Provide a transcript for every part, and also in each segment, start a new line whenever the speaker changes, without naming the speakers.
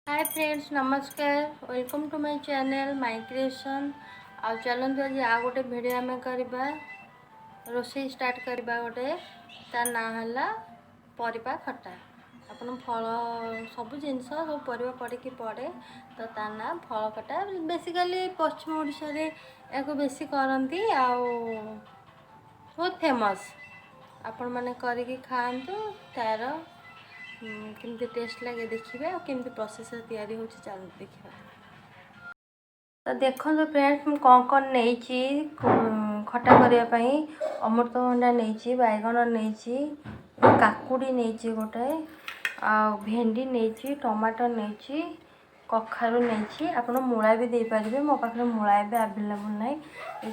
ହାଏ friends, ନମସ୍କାର। Welcome to my channel My Creation. ଆଉ ଚାଲନ୍ତୁ, ଆଜି ଆଉ ଗୋଟେ ଭିଡ଼ିଓ ଆମେ କରିବା, ରୋଷେଇ ଷ୍ଟାର୍ଟ କରିବା ଗୋଟେ। ତା ନାଁ ହେଲା ପରିବା ଖଟା। ଆପଣ ଫଳ, ସବୁ ଜିନିଷ, ସବୁ ପରିବା ପଡ଼ିକି ପଡ଼େ, ତ ତା ନାଁ ଫଳ ଖଟା। ବେସିକାଲି ପଶ୍ଚିମ ଓଡ଼ିଶାରେ ଏହାକୁ ବେଶୀ କରନ୍ତି ଆଉ ବହୁତ ଫେମସ୍। ଆପଣମାନେ କରିକି ଖାଆନ୍ତୁ, ତା'ର କେମିତି ଟେଷ୍ଟ ଲାଗେ ଦେଖିବେ ଆଉ କେମିତି ପ୍ରୋସେସ୍ରେ ତିଆରି ହେଉଛି, ଚାଲନ୍ତୁ ଦେଖିବା। ତ ଦେଖନ୍ତୁ ଫ୍ରେଣ୍ଡସ୍, ମୁଁ କ'ଣ କ'ଣ ନେଇଛି ଖଟା କରିବା ପାଇଁ। ଅମୃତଭଣ୍ଡା ନେଇଛି, ବାଇଗଣ ନେଇଛି, କାକୁଡ଼ି ନେଇଛି ଗୋଟାଏ, ଆଉ ଭେଣ୍ଡି ନେଇଛି, ଟମାଟୋ ନେଇଛି, କଖାରୁ ନେଇଛି। ଆପଣ ମୂଳା ବି ଦେଇପାରିବେ। ମୋ ପାଖରେ ମୂଳା ଏବେ ଆଭେଲେବୁଲ୍ ନାହିଁ।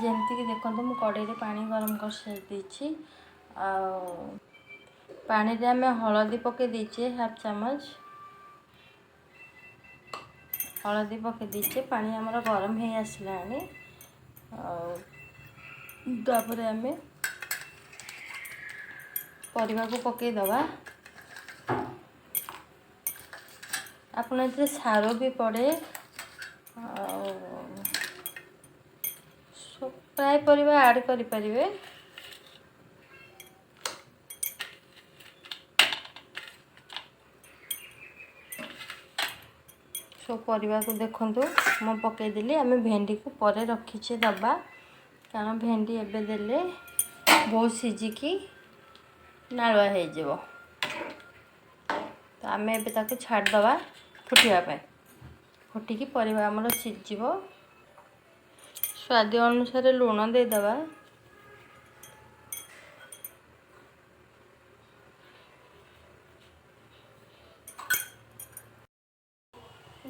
ଯେମିତିକି ଦେଖନ୍ତୁ, ମୁଁ କଡ଼େଇରେ ପାଣି ଗରମ କରିସାରି ଦେଇଛି ଆଉ ପାଣିରେ ଆମେ ହଳଦୀ ପକାଇ ଦେଇଛେ। ହାଫ୍ ଚାମଚ ହଳଦୀ ପକାଇ ଦେଇଛେ। ପାଣି ଆମର ଗରମ ହେଇ ଆସିଲାଣି ଆଉ ତାପରେ ଆମେ ପରିବାକୁ ପକାଇଦେବା। ଆପଣ ଏଥିରେ ସାରୁ ବି ପଡ଼େ ଆଉ ପ୍ରାୟ ପରିବା ଆଡ଼୍ କରିପାରିବେ। ସବୁ ପରିବାକୁ ଦେଖନ୍ତୁ, ମୁଁ ପକାଇଦେଲି। ଆମେ ଭେଣ୍ଡିକୁ ପରେ ରଖିଛେ ଦେବା, କାରଣ ଭେଣ୍ଡି ଏବେ ଦେଲେ ବହୁତ ସିଝିକି ନାଳୁଆ ହେଇଯିବ। ତ ଆମେ ଏବେ ତାକୁ ଛାଡ଼ିଦେବା ଫୁଟିବା ପାଇଁ। ଫୁଟିକି ପରିବା ଆମର ସିଝିଯିବ। ସ୍ୱାଦ ଅନୁସାରେ ଲୁଣ ଦେଇଦେବା।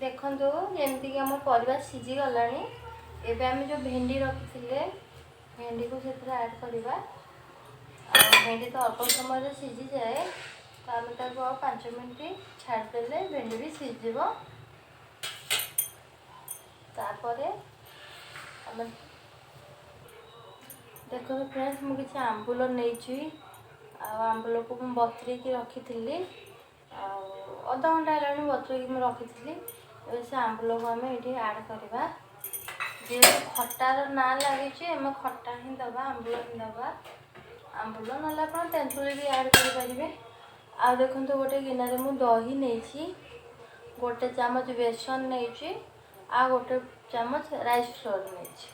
ଦେଖନ୍ତୁ, ଯେମିତିକି ଆମ ପରିବା ସିଝିଗଲାଣି। ଏବେ ଆମେ ଯେଉଁ ଭେଣ୍ଡି ରଖିଥିଲେ, ଭେଣ୍ଡିକୁ ସେଥିରେ ଆଡ଼୍ କରିବା। ଆଉ ଭେଣ୍ଡି ତ ଅଳ୍ପ ସମୟରେ ସିଝିଯାଏ, ତ ଆମେ ତାକୁ ଆଉ 5 ମିନିଟ୍ ଛାଡ଼ିଦେଲେ ଭେଣ୍ଡି ବି ସିଝିଯିବ। ତାପରେ ଆମେ ଦେଖନ୍ତୁ ଫ୍ରେଣ୍ଡସ୍, ମୁଁ କିଛି ଆମ୍ବୁଲ ନେଇଛି ଆଉ ଆମ୍ବୁଲକୁ ମୁଁ ବତୁରେଇକି ରଖିଥିଲି ଆଉ ଅଧଘଣ୍ଟା ହେଲାଣି ବତୁରେଇକି ମୁଁ ରଖିଥିଲି। ଏବେ ସେ ଆମ୍ବୁଲକୁ ଆମେ ଏଇଠି ଆଡ଼୍ କରିବା। ଯେହେତୁ ଖଟାର ନାଁ ଲାଗିଛି, ଆମେ ଖଟା ହିଁ ଦେବା, ଆମ୍ବୁଲ ହିଁ ଦେବା। ଆମ୍ବୁଲ ନହେଲେ ଆପଣ ତେନ୍ତୁଳି ବି ଆଡ଼୍ କରିପାରିବେ। ଆଉ ଦେଖନ୍ତୁ, ଗୋଟେ ଗିନାରେ ମୁଁ ଦହି ନେଇଛି, ଗୋଟେ ଚାମଚ ବେସନ ନେଇଛି ଆଉ ଗୋଟେ ଚାମଚ ରାଇସ୍ ଫ୍ଲୋର୍ ନେଇଛି।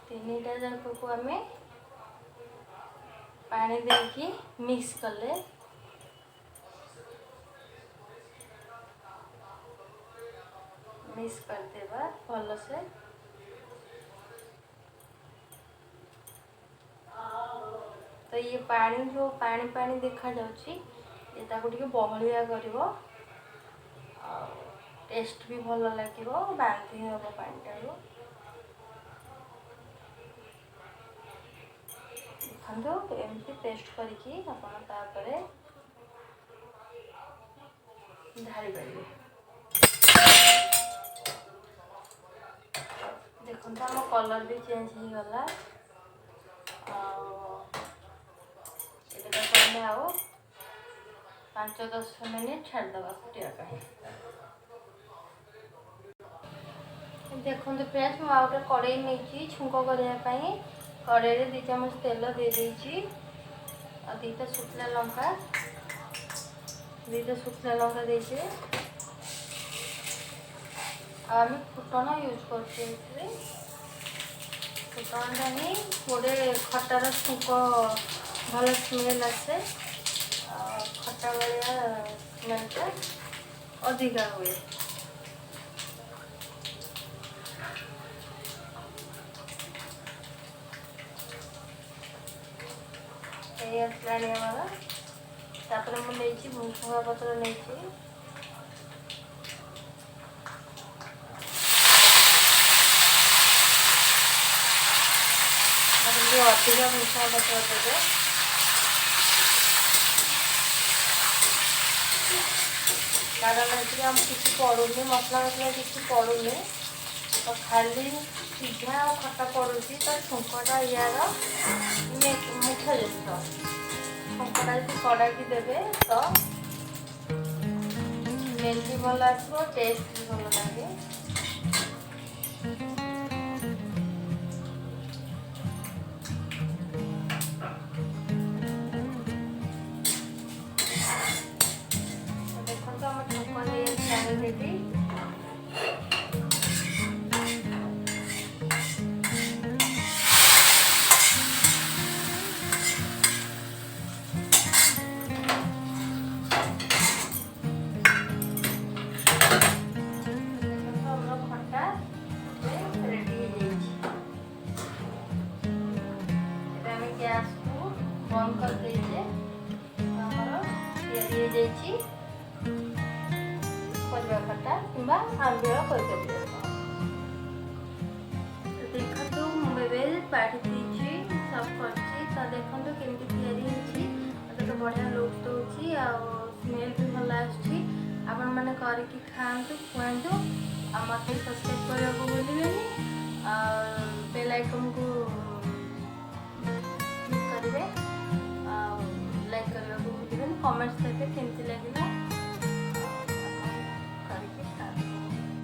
ତିନିଟା ଯାକକୁ ଆମେ ପାଣି ଦେଇକି ମିକ୍ସ କଲେ, ମିକ୍ସ କରିଦେବା ଭଲସେ। ତ ଇଏ ପାଣି ଯେଉଁ ପାଣି ପାଣି ଦେଖାଯାଉଛି, ଇଏ ତାକୁ ଟିକେ ବହଳିଆ କରିବ ଆଉ ଟେଷ୍ଟ ବି ଭଲ ଲାଗିବ, ବାନ୍ଧି ହେବ ପାଣିଟାକୁ। ଦେଖନ୍ତୁ, ଏମିତି ପେଷ୍ଟ କରିକି ଆପଣ ତାପରେ ଢାଳି ପାରିବେ। ଦେଖନ୍ତୁ, ଆମ କଲର୍ ବି ଚେଞ୍ଜ ହେଇଗଲା। ଆଉ ଏବେ ତାକୁ ଆମେ ଆଉ 5-10 ମିନିଟ୍ ଛାଡ଼ିଦେବା ଫୁଟିବା ପାଇଁ। ଦେଖନ୍ତୁ ଫ୍ରେଣ୍ଡସ୍, ମୁଁ ଆଉ ଗୋଟେ କଡ଼େଇ ନେଇଛି ଛୁଙ୍କ କରିବା ପାଇଁ। କଡ଼େଇରେ 2 ଚାମଚ ତେଲ ଦେଇଦେଇଛି ଆଉ 2ଟା ଶୁଖିଲା ଲଙ୍କା ଦେଇଛି। ଆଉ ଆମେ ଫୁଟଣ ୟୁଜ୍ କରୁଛୁ ଏଥିରେ। ଫୁଟଣଟା ହିଁ ଗୋଟେ ଖଟାର ଛୁଙ୍କ, ଭଲ ସ୍ମେଲ୍ ଆସେ ଆଉ ଖଟା ଭଳିଆ ସ୍ମେଲ୍ଟା ଅଧିକା ହୁଏ। ହେଇ ଆସିଲାଣି ଆମର। ତାପରେ ମୁଁ ନେଇଛି ଭୃଷୁଙ୍ଗା ପତ୍ର ନେଇଛି। ଟିକେ ଅଧିକା ଭୃଷୁଙ୍ଗା ପତ୍ର ଦେବେ, କାରଣ ଏଥିରେ ଆମ କିଛି ପଡ଼ୁନି, ମସଲା ମସଲା କିଛି ପଡ଼ୁନି, ତ ଖାଲି ସିଝା ଆଉ ଖଟା ପଡ଼ୁଛି। ତ ଛୁଙ୍କଟା ୟାର ମୁଖ୍ୟ ଜିନିଷ। ଛୁଙ୍କଟା ଯଦି କଡ଼ାକି ଦେବେ, ତ ସ୍ମେଲ୍ ବି ଭଲ ଆସିବ, ଟେଷ୍ଟ ବି ଭଲ ଲାଗେ। ଦେଖନ୍ତୁ, ଆମ ଛୁଙ୍କ ହେଇଯାଇଛି ଅଲରେଡ଼ି। ଦେଖନ୍ତୁ, ଆମର ଖଟା ରେଡ଼ି ହେଇଯାଇଛି। ଏବେ ଆମେ ଗ୍ୟାସକୁ ବନ୍ଦ କରିଦେଇଛେ। ଆମର ତିଆରି ହେଇଯାଇଛି ପରିବା ଖଟା କିମ୍ବା ଆମ୍ବିଳ କହିପାରିବେ ଆପଣ। ଦେଖନ୍ତୁ, ମୁଁ ଏବେ ବାଢ଼ି ଦେଇଛି, ସର୍ଭ କରିଛି। ତ ଦେଖନ୍ତୁ କେମିତି ତିଆରି ହେଇଛି। ମୋତେ ତ ବଢ଼ିଆ ଲୁକ୍ ଦେଉଛି ଆଉ ସ୍ମେଲ୍ ବି ଭଲ ଆସୁଛି। ଆପଣମାନେ କରିକି ଖାଆନ୍ତୁ, ଖୁଆନ୍ତୁ ଆଉ ମୋତେ ସବସ୍କ୍ରାଇବ୍ କରିବାକୁ ଭୁଲିବେନି ଆଉ ବେଲ୍ ଆଇକନ୍କୁ କ୍ଲିକ୍ କରିବେ ଆଉ ଲାଇକ୍ କରିବାକୁ ଭୁଲିବେନି। କମେଣ୍ଟସ୍ ଦେବେ କେମିତି ଲାଗିଲା।